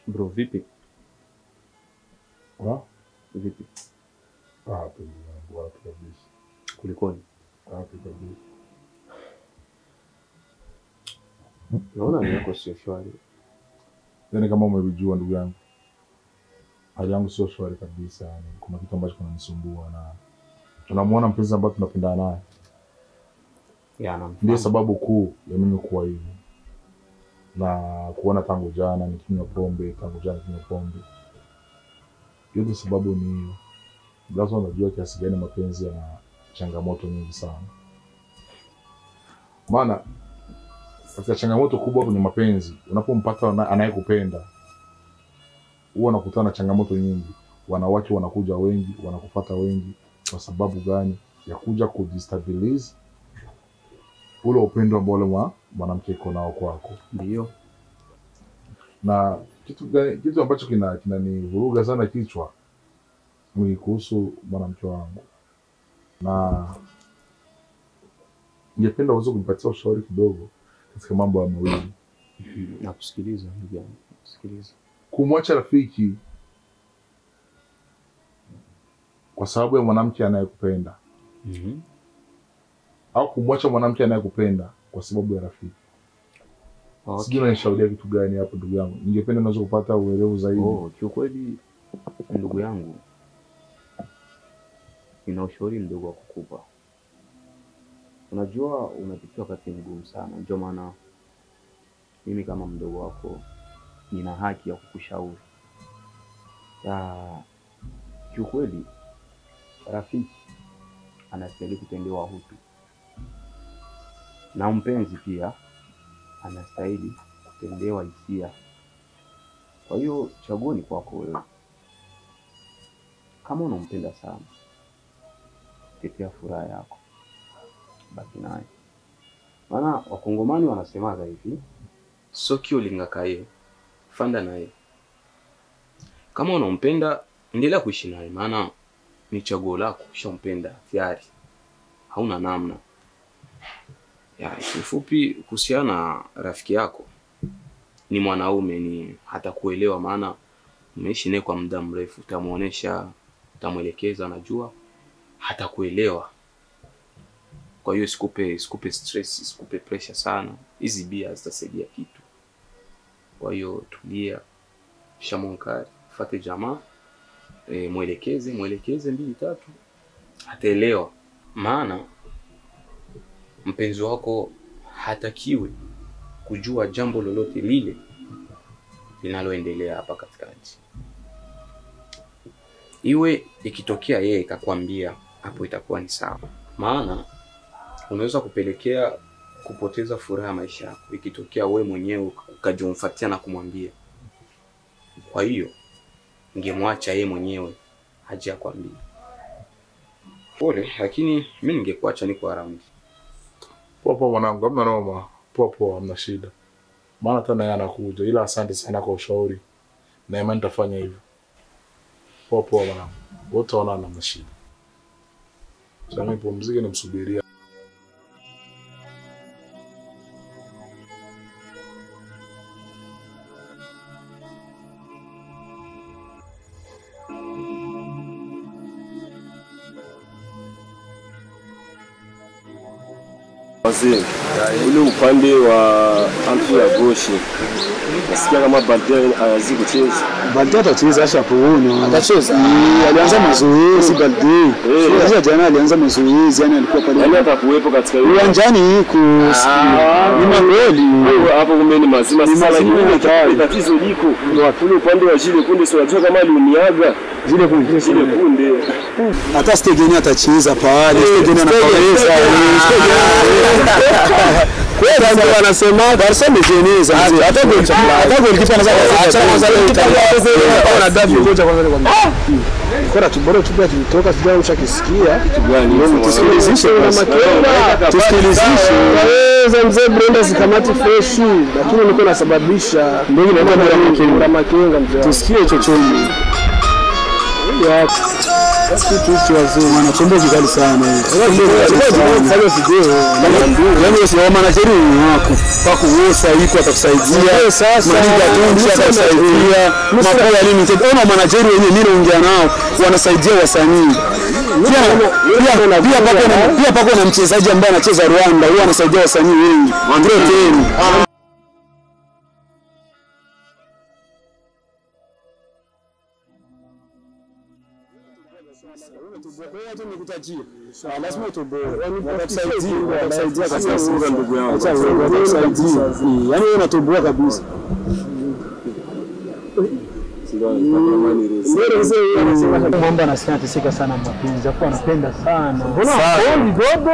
Bro, vipi? Wa? Vipi? Wapi mwanangu, wapi kabisa. Kulikoni? Wapi kabisa. Naona ni yako sio shwari. Yaani kama umejua ndugu yangu, hali yangu sio shwari kabisa. Yani kuna kitu ambacho kinanisumbua na tunamuona mpenzi ambaye tunapendana naye. Ndio sababu kuu ya mimi kuwa hivi. Na kuona tangu jana nikinywa pombe, tangu jana nikinywa pombe. Yote sababu ni hiyo. Lazima unajua kiasi gani mapenzi yana changamoto nyingi sana. Maana katika changamoto kubwa kwenye mapenzi, unapompata anayekupenda, huwa unakutana na changamoto nyingi. Wanawake wanakuja wengi, wanakufuata wengi. Kwa sababu gani? Ya kuja kudestabilize ule upendo ambao ule mwanamke yuko nao kwako. Ndio. Na kitu ambacho kinanivuruga sana kichwa ni kuhusu mwanamke wangu. Na ningependa uweze kunipatia ushauri kidogo katika mambo ya mawili. Nakusikiliza ndugu yangu, nakusikiliza. Kumwacha rafiki kwa sababu ya mwanamke anayekupenda. Au kumwacha mwanamke anayekupenda kwa sababu ya rafiki. Okay. Sijui unanishauri kitu gani hapo ndugu yangu. Ningependa naweza kupata uelewa zaidi. Oh, kiukweli ndugu yangu, nina ushauri mdogo wa kukupa. Unajua unapitia wakati mgumu sana. Ndio maana mimi kama mdogo wako nina haki ya kukushauri. Kiukweli rafiki anastahili kutendewa hutu, na mpenzi pia anastahili kutendewa hisia. Kwa hiyo chaguo ni kwako wewe. Kama unampenda sana, tetea furaha yako, baki naye. Maana wakongomani wanasemaga hivi, soki ulingakaye fanda naye. Kama unampenda endelea kuishi naye, maana ni chaguo lako, ushampenda tayari, hauna namna. Ya kifupi kuhusiana na rafiki yako, ni mwanaume, ni hatakuelewa, maana umeishi naye kwa muda mrefu, utamuonesha, utamuelekeza, najua hatakuelewa. Kwa hiyo sikupe stress, sikupe pressure sana. Hizi bia zitasaidia kitu. Kwa hiyo tulia, shamonkari, fuate jamaa, mwelekeze 2 3, ataelewa. Maana mpenzi wako hatakiwi kujua jambo lolote lile linaloendelea hapa katikati. Iwe ikitokea yeye ikakwambia, hapo itakuwa ni sawa. Maana unaweza kupelekea kupoteza furaha maisha yako ikitokea wewe mwenyewe ukajumfuatia na kumwambia. Kwa hiyo ningemwacha yeye mwenyewe aje akwambie. Pole, lakini mimi ningekuacha niko around. Poa poa mwanangu, hamna noma. Poa poa, hamna shida. Maana tena yeye anakuja, ila asante sana kwa ushauri. Na imani nitafanya hivyo. Poa poa mwanangu. Wote wanaona hamna shida. Sasa mimi pumzike nimsubiria. Ule upande wa ampi ya gauche nasikia kama Balde hayazi kucheza. Balde atacheza ashapoona. Atacheza. Alianza mazoezi Balde. Sio jana alianza mazoezi, yani alikuwa pale. Yani atakuwepo katika hiyo uwanjani iko. Ni magoli. Hapo kumbe ni mazima sasa, lakini tatizo liko ule upande wa zile kunde, sio unajua kama aliumiaga zile kunde. Zile kunde. Hata Stegeni atacheza pale. Stegeni anapaweza. Kweli ndio wanasema Barca imejeneza. Hata golikipa anaweza acha kwanza na David ngoja kwanza nikwambie. Kwa tubora tupia tulitoka sijao ushakisikia. Kitu gani? Tusikilizishe na Makenga. Tusikilizishe. Wewe mzee Brenda zikamati fresh lakini niko nasababisha. Ndio inaenda Makenga mzee. Tusikie chochote. Ya. Sisi wazee wana chombo kikali sana hiyo. Yaani wewe manager wako kwa kuosa iko atakusaidia. Manager tunchi atakusaidia. Makola limited. Ona manager wenyewe mimi naongea nao wanasaidia wasanii. Pia pako na mchezaji ambaye anacheza Rwanda, huwa anasaidia wasanii wengi. Andre Teni. Lazima utoboe. Watakusaidia kabisa ndugu yangu. Watakusaidia. Yaani wewe unatoboa kabisa. Mwamba anasikia anateseka sana mapenzi, afu anapenda sana. Mbona dogo?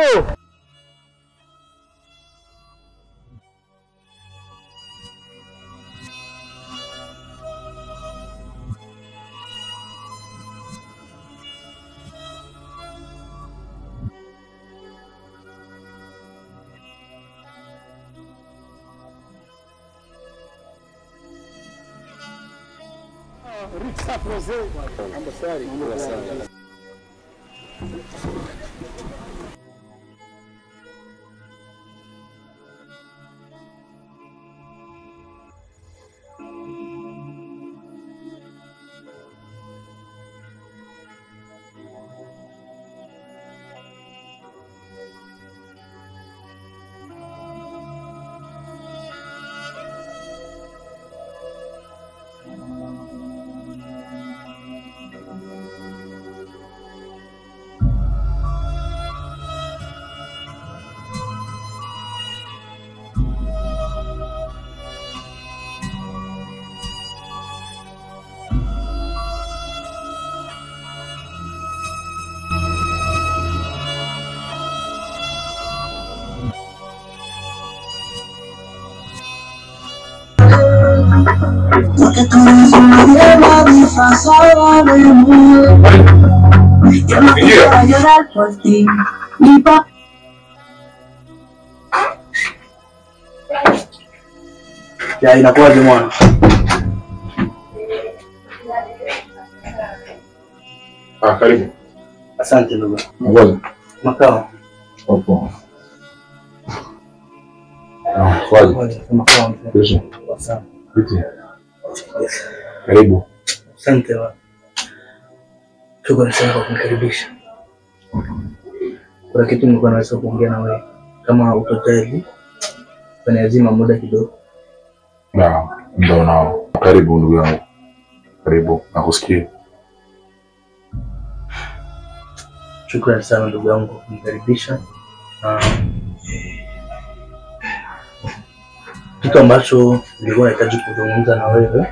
Porque tú eres una diabla disfrazada de mujer. Yo no quiero llorar por ti, mi papá. Ya inakuwaje mwana? Ah, karibu. Asante ndugu. Ngoja. Makao. Hapo. Ah, kwaje? Makao. Kesho. Asante. Viti. Karibu. Asante wa. Shukrani sana kwa kunikaribisha. Kuna kitu nilikuwa naweza kuongea na wewe kama utojali. Kaniazima muda kidogo. Na, ndio nao. Karibu ndugu yangu. Karibu, nakusikia. Shukrani sana ndugu yangu kwa kunikaribisha. Kitu ambacho nilikuwa nahitaji kuzungumza na wewe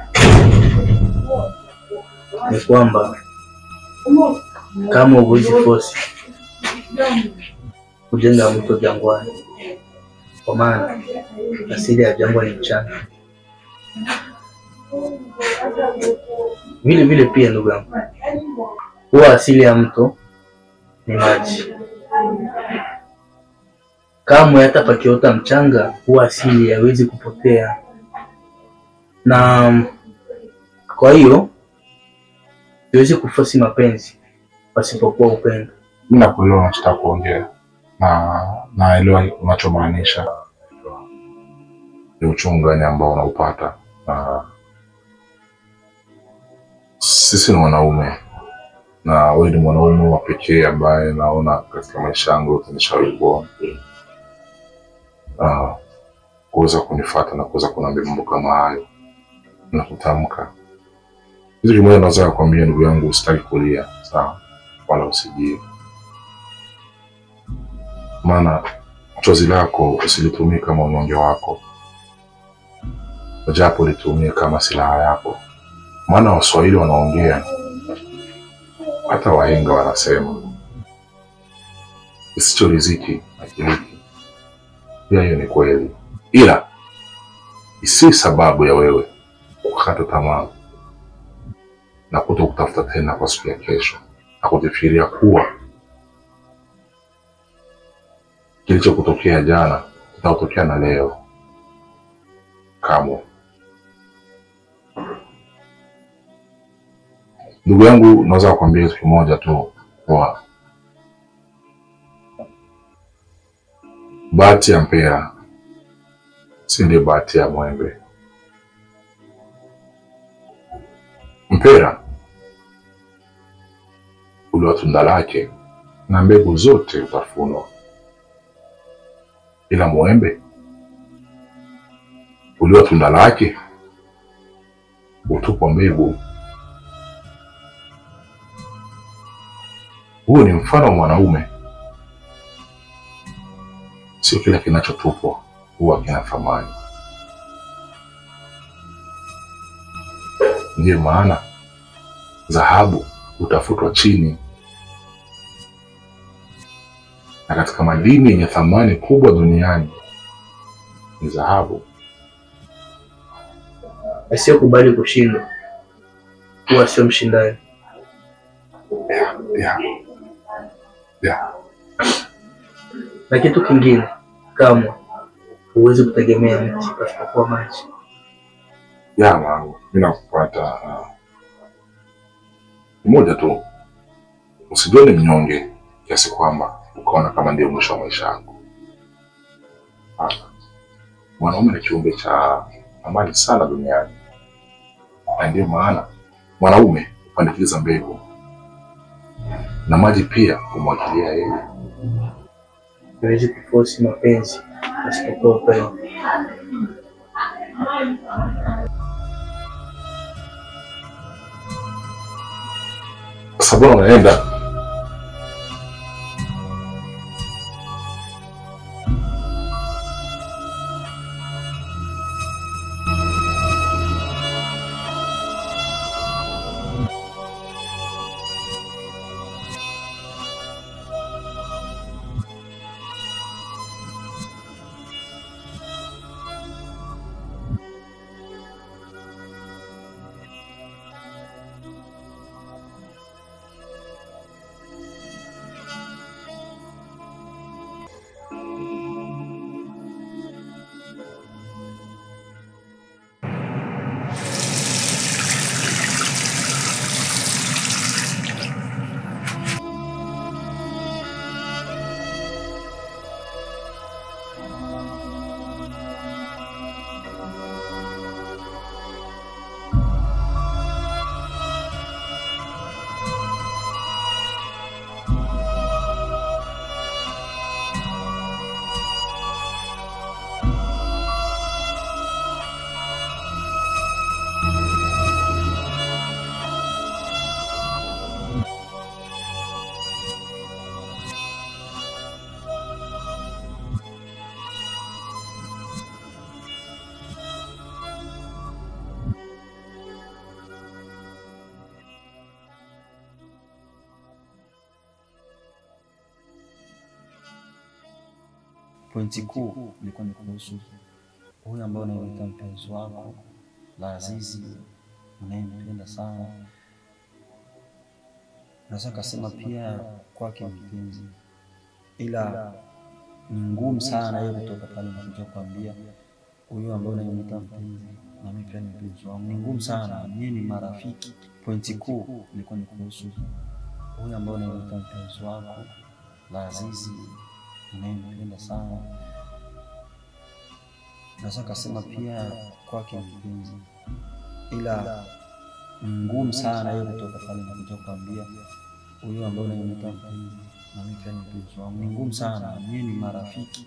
ni kwamba kama huwezi force kujenga mto jangwani, kwa maana asili ya jangwa ni mchanga. Vile vile pia ndugu yangu, huwa asili ya mto ni maji. Kamwe hata pakiota mchanga huwa asili haiwezi kupotea. Na kwa hiyo siwezi kufosi mapenzi pasipokuwa upendo. Mimi nakuelewa unachotaka kuongea na naelewa unachomaanisha. Ni uchungu gani ambao unaupata. Na sisi ni wanaume na wewe ni mwanaume wa pekee ambaye naona katika maisha yangu yote nishawahi kuona. Kuweza kunifuata na kuweza kuniambia mambo kama hayo na kutamka. Kitu kimoja naweza kukwambia ndugu yangu, usitaki kulia, sawa? Wala usijie. Maana chozi lako usilitumie kama unyonge wako, japo litumie kama silaha yako. Maana Waswahili wanaongea, hata wahenga wanasema, isicho riziki hakiliki. Pia hiyo ni kweli, ila isiwe sababu ya wewe kukata tamaa na kutokutafuta tena kwa siku ya kesho na kujifikiria kuwa kilichokutokea jana kitatokea na leo. Kamwe. Ndugu yangu, naweza kukwambia kitu kimoja tu, kwa bahati ya mpera si ndio bahati ya mwembe. Mpera ule tunda lake na mbegu zote utafunwa, ila mwembe ule tunda lake utupwa mbegu. Huu ni mfano wa mwanaume. Sio kila kinachotupwa huwa kina thamani. Ndiyo maana dhahabu hutafutwa chini, na katika madini yenye thamani kubwa duniani ni dhahabu. Asiyekubali kushindwa huwa sio mshindani. Yeah. Na kitu kingine, kamwe huwezi kutegemea mti pasipokuwa maji. Ya mwanangu, mimi nakupata. Moja tu, usijione mnyonge kiasi kwamba ukaona kama ndio mwisho wa maisha yako. Mwanaume ni kiumbe cha amani sana duniani, na ndio maana mwanaume hupandikiza mbegu na maji pia humwagilia yeye. Huwezi kuforce mapenzi pasipokuwa upendo. Sabona unaenda. Pointi kuu ilikuwa ni kuhusu huyu ambaye unamuita mpenzi wako Lazizi, unayempenda sana. Naweza kusema pia kwake mpenzi, ila ni ngumu sana yeye kutoka pale na kuja kuambia huyu ambaye unamuita mpenzi na mimi pia ni mpenzi wangu. Ni ngumu sana, nyinyi ni marafiki. Pointi kuu ilikuwa ni kuhusu huyu ambaye unamuita mpenzi wako Lazizi, unayempenda sana. Naweza kusema pia kwake mpenzi, ila ni ngumu sana yeye kutoka pale na kuja kuambia huyu ambaye unamuita mpenzi na mimi pia ni mpenzi wangu. Ni ngumu sana, nyinyi ni marafiki.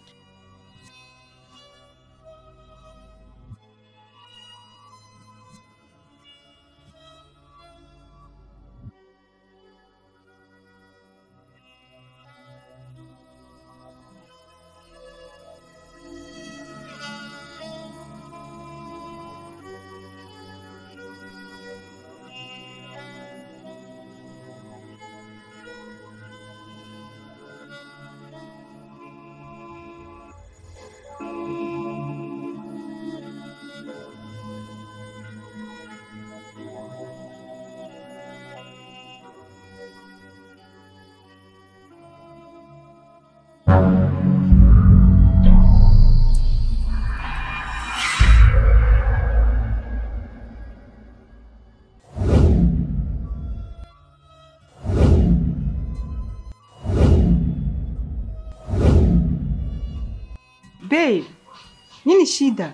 Nini shida?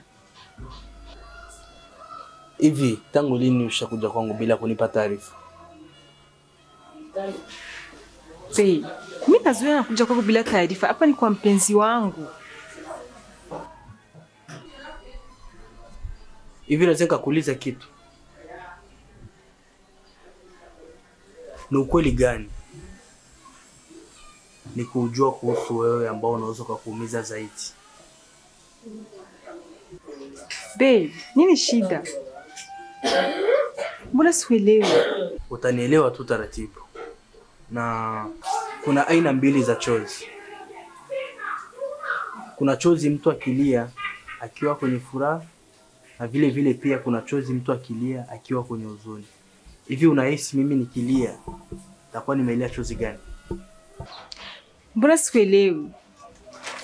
Hivi tangu lini ushakuja kwangu bila kunipa taarifa? Babe, mimi nazoea nakuja kwako bila taarifa. Hapa ni kwa mpenzi wangu. Hivi naweza nikakuuliza kitu? Ni ukweli gani ni kujua kuhusu wewe ambao unaweza kukuumiza zaidi? Babe, nini shida? Mbona sielewi? Utanielewa tu taratibu. Na kuna aina mbili za chozi. Kuna chozi mtu akilia akiwa kwenye furaha, na vile vile pia kuna chozi mtu akilia akiwa kwenye huzuni. Hivi unahisi mimi nikilia nitakuwa nimelia chozi gani? Mbona sikuelewi?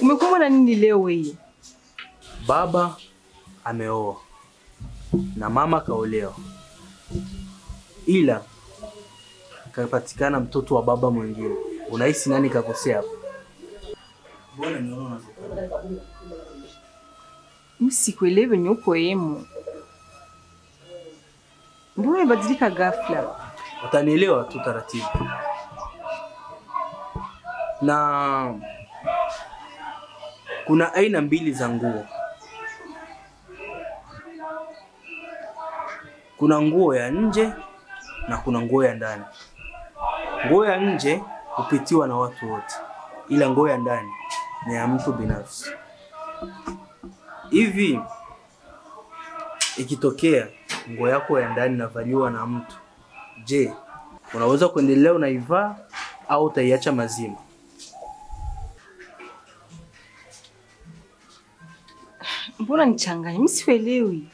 Umekuwa na nini leo wewe? Baba ameoa na mama kaolewa, ila kapatikana mtoto wa baba mwingine. Unahisi nani kakosea hapo? Mbona niona unazokana? Mimi sikuelewi nyuko yemo. Mbona umebadilika ghafla? Utanielewa tu taratibu. Na kuna aina mbili za nguo. Kuna nguo ya nje na kuna nguo ya ndani. Nguo ya nje hupitiwa na watu wote, ila nguo ya ndani ni ya mtu binafsi. Hivi ikitokea nguo yako ya ndani inavaliwa na mtu, je, unaweza kuendelea unaivaa au utaiacha mazima? Mbona nichanganya? Mimi sielewi.